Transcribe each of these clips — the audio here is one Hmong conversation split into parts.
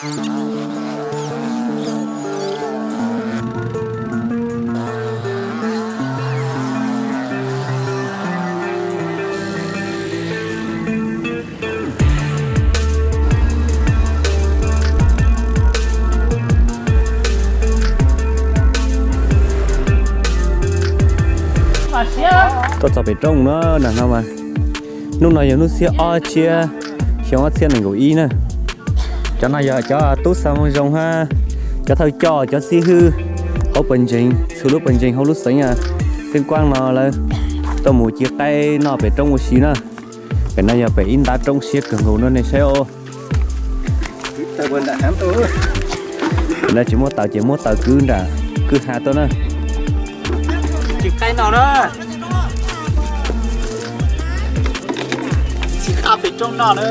Tuaj txog pem roob no, nram no mas hnub no yog hnub xiab ob tsiab xyoo ob txhiab nees nkaum ib na. Cov no yog cov tub xa moo zoo hab cov thawj coj cov xib hwb hauv pawg ntseeg, txhua lub pawg ntseeg hauv lub xeev Xeev Kuab no lawv tuaj mus ci qaib noj pem roob ua si na. Pem no yog pem ib ntav roob siab kawg nkaus no nej saib os. Lawv tsis muab taws ces muab taws kwv nram kwj ha tuaj na. Ci qaib noj na. Ci qaib pem roob noj na.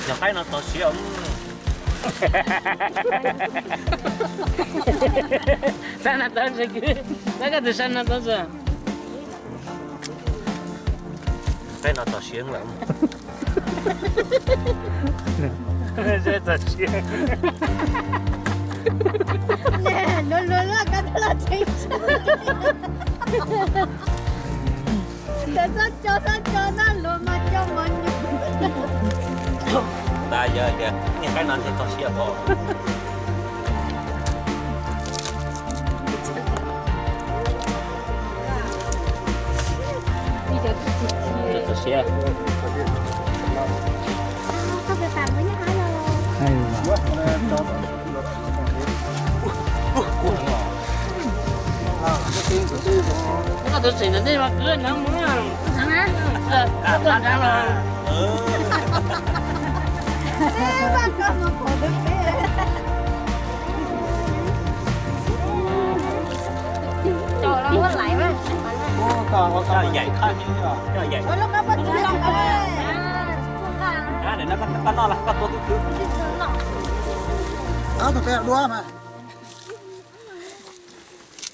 Cov qaib no txog siav. Sab na tau, sab koj tus sab na tau. Qaib no txog siav lawm. Txog siav. Luag luag loj koj tus los tseem tsawg. Txhob co txhob co na, luag mas co mos nyoos. Ntag yog tias niag qaib no ntshe txog siav pom. Siab. Koj tus tseem ntawm nej mas kwv nrad mus na. Koj tuaj nrad los.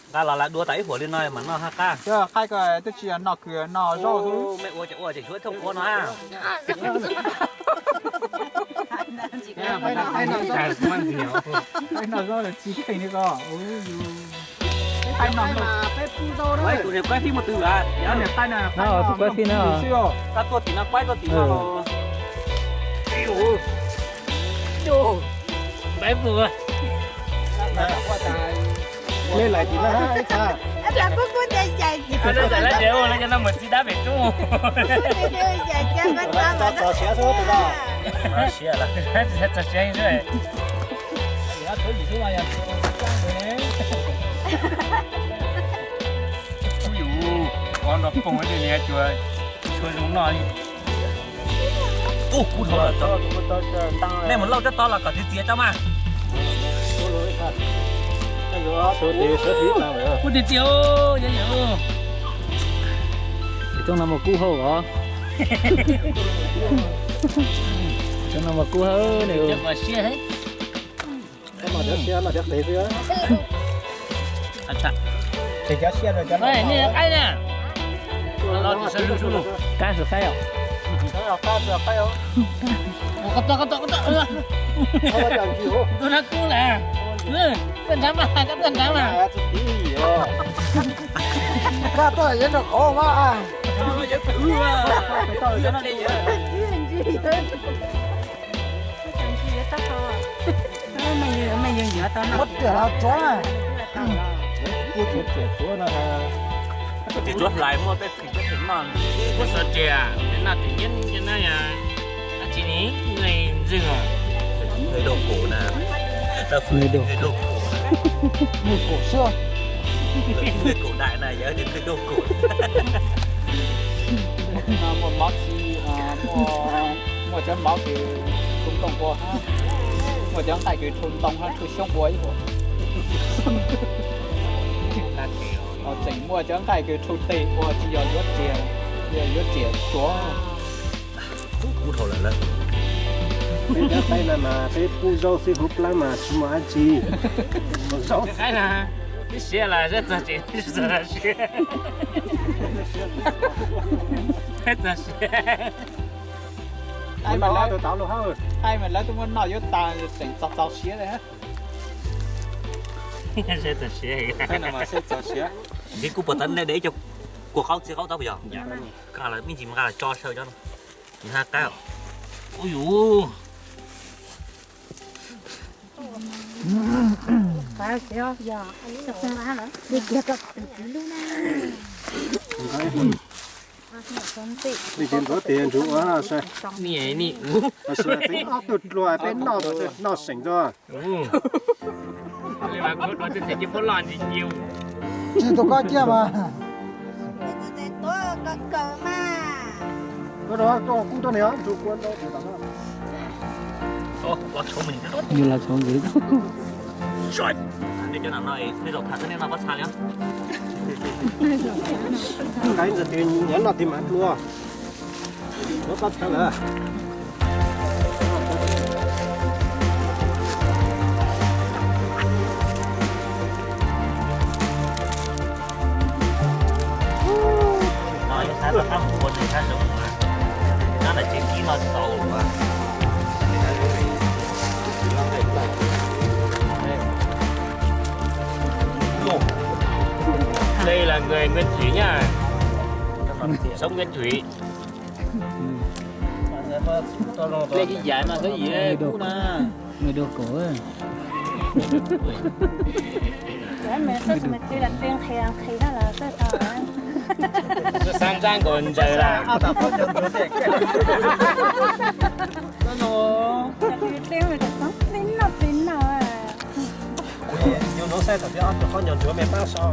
Nqa los lam dua tas ib huam li no mam noj haj qab. Qaib ko twb tsis yog noj kws noj zaub xwb. Mej ua ces ua tseem tshuav thooj qhuav no. Qaib noj zaub tsis kheej li ko. Qaib noj, tus niag qaib fij mus twg a? Niam qaib na, qaib noj xwb. Koj tuaj tim no, qaib tuaj tim no los. Qaib pum. Lej lais tim no ib txha. Lawv cov no mus txi dab pem tub. Txog siav xwb tus no. Siav lawm, txog siav xwb. Kuj yus, qhov nrov poog li niag cuag tshuav zoo noj li. Ub, kub dhau lawm. Nej mus lauj tsob tod los kom txiv txiav tso mas. Kub tiag tiag, yog yog. Coob no mas kub hau os. Coob no mas kub hau ne. Qaib na. Qaib os. Koj tuaj, koj tuaj, koj tuaj. Tus no kub lawm. Tuaj nrad mas, koj tuaj nrad mas. Koj tuaj yuav rau qhov mas. Muab riam los tsuav na. Kuj tsuav tsuav tsuav no. Tsis tsuav hlais muaj tej phim tej phim noj. Kuj xav riam, noj tim yeeb ces na yog. Dab tsi ni, nqaij ntxwg os. Nqaij daug kaum na. Nqaij daug kaum. Nqaij kaum xwb. Nqaij kaum daim na yog nqaij daug kaum. Muaj mob, muaj cov mob ces txhob ntoo ua, muaj cov nqaij kws rhau ntoo hab rhau xyoob ua ib huam. Tseem muaj cov nqaij kws rhau tes ua tsis yog yuav riam, yog yuav riam tsuav. Kub dhau lawm. Peb cov qaib no mas peb pub zaub xwb, hauv plab mas tsis muaj dab tsi. Zaub qaib no, ib siab los saib txog tsev, txog siab. Saib txog siab. Qaib mas lawv twb muab noj yuav tas, tseem txog txog siab li. Saib txog siab. Saib txog siab. Ntshe kuj puas tau nej de ib co kua qaub txiv qaub tau puas yog? Nqa los me ntsis nqa los tso saw cov no. Nws haj qab. Ub yus. Ni ntxuav tes ntsuv ua saib. Ni ni ub. Peb ob tug dluag peb noj noj seem tso. Tsis tus koj ciaj mas. Kub rau ni. Nws los tshov nkev. Cov no no, nej zaum tham xwb nej noj pob txha li os. Nqaij ntxawg tes nyob noj tes mas dlua. Noj pob txha lawm. No yog sab rov qab mus ua nws sab zoov mas, nyob ntawm tsev kib no tsis tau lawm. Đây là người Nguyên Thủy nha. Sống Nguyên Thủy. Đây cái dải mà cái gì đấy, cũ na. Người đồ cổ á. Ntxaj nkaus ntsaws lawm. Yus nov saib tom qhov nco ntsuav me pab so.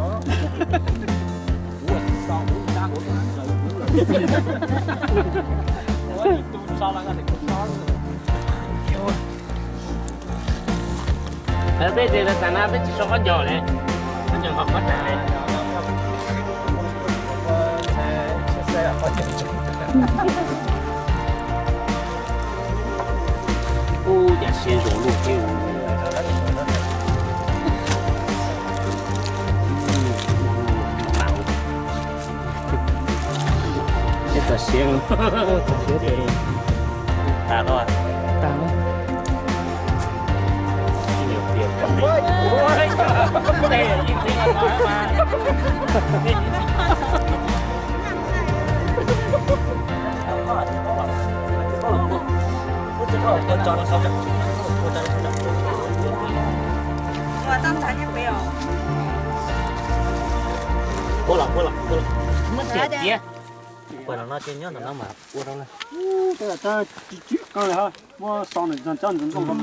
Peb ces tas na peb tsis so qhov ncauj li, qhov ncauj nqos qhov tag li. Ub, cas siav zoo luaj thiab. Ib txog siav, txog siav ces tas lawm, tas lawm. Muab tiag tiag. Ua no ces nyob ntawm no mas ua rau lawm. Muab so nws txog cov ntxoov ntxoo ko.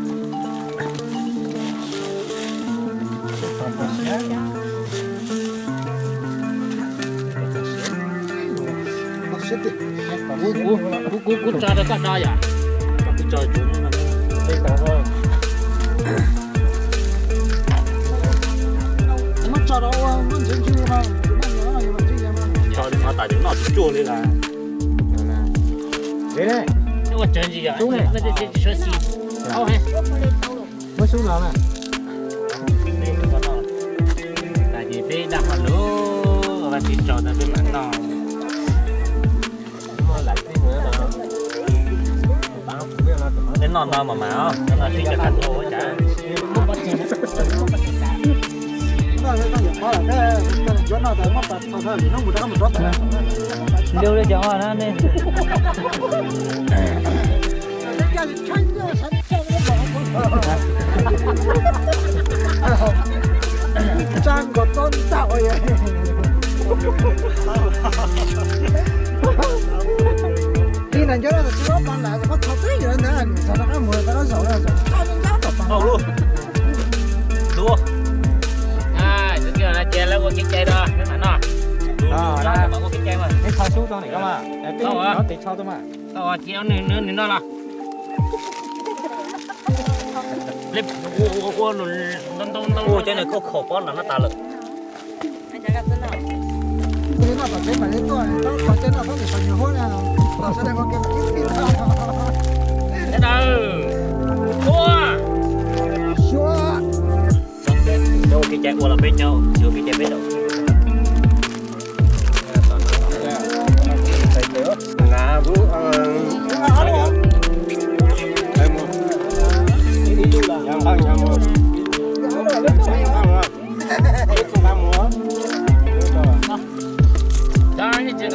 Kuv, kuv, kuv, kuv tso rau koj do yom. Kuv tso tsuav no. Muab tso rau ua muab ntsev ntsis no, ntsev no, ntsev no. Tso li no tas ces noj tsis tsuag li lawm. Ua tsawg ntsis yom, nej tsis suav xis. Muab xub no na. Ces peb daj qhov lus, vaj tsis tsaus tas peb mam noj. Peb noj no mas mas os, noj no sib cov qab ntau cas. Nrau li cas ua na nej. Tsa nkaus txob ntaj ua yog. Li na nco na tsis muab pa lam, muab txog twb yog ntawd, txog rov qab mus rov qab zaum, zaum txog nyob tom pa. Ces lawv ua kev cai rau peb mam noj. Ua kev cai mas. Ib qho sub rau nim no mas, peb nov tes tsho tuaj mas. Cia nws noj los. Ua cov nws khaub khaum pob no tas lawm. Cov ua kev cai ua los peb nyob, tsis ua kev cai peb zaum.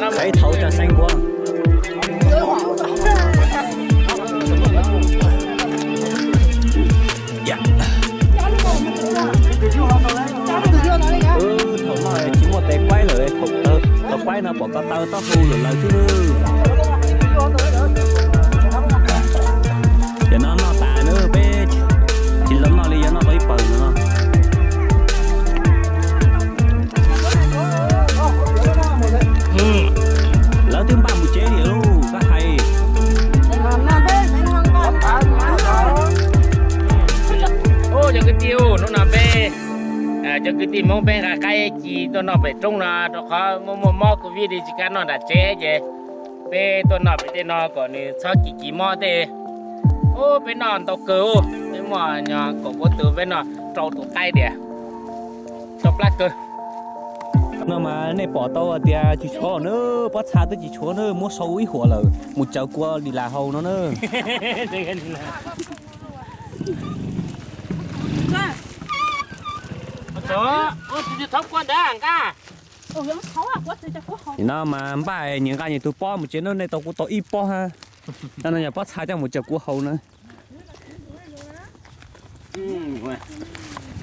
Qhov thaum ua cov xeeb nkuab. Thaum no tsis muaj tes kuaib lawm, thaum tawg tau kuaib no pom ko taw taub hau lawm lawv xwb. Ces no noj tas na peb tsis los noj li, yog noj tau ib pawg no. Lawv twb npaj mus tsev li lauj, koj hais. Cov kwv tij, hnub no peb, cov kwv tij Hmoob peb nqa qaib ci tuaj noj pem roob no, rau qhov muaj muaj mob covid li tsis kam noj nram tsev ces peb tuaj noj pem tej no kom nws txhob kis kis mob tej. Ub, peb noj ntau kawg, peb muaj kaum pua tus, peb noj rau tus qaib diam, rau plab kawg. No mas nej pom tau tias tsis tshuav na, pob txha twb tsis tshuav na, muab sau ib huam lawm, mus tsaws kua li las hau no na. Nim no mas npaj nyias nqa nyias tus pob mus tsev na, nej tau kuv tau ib pob ha. No yog pob txha coj mus tsaws kua hau na.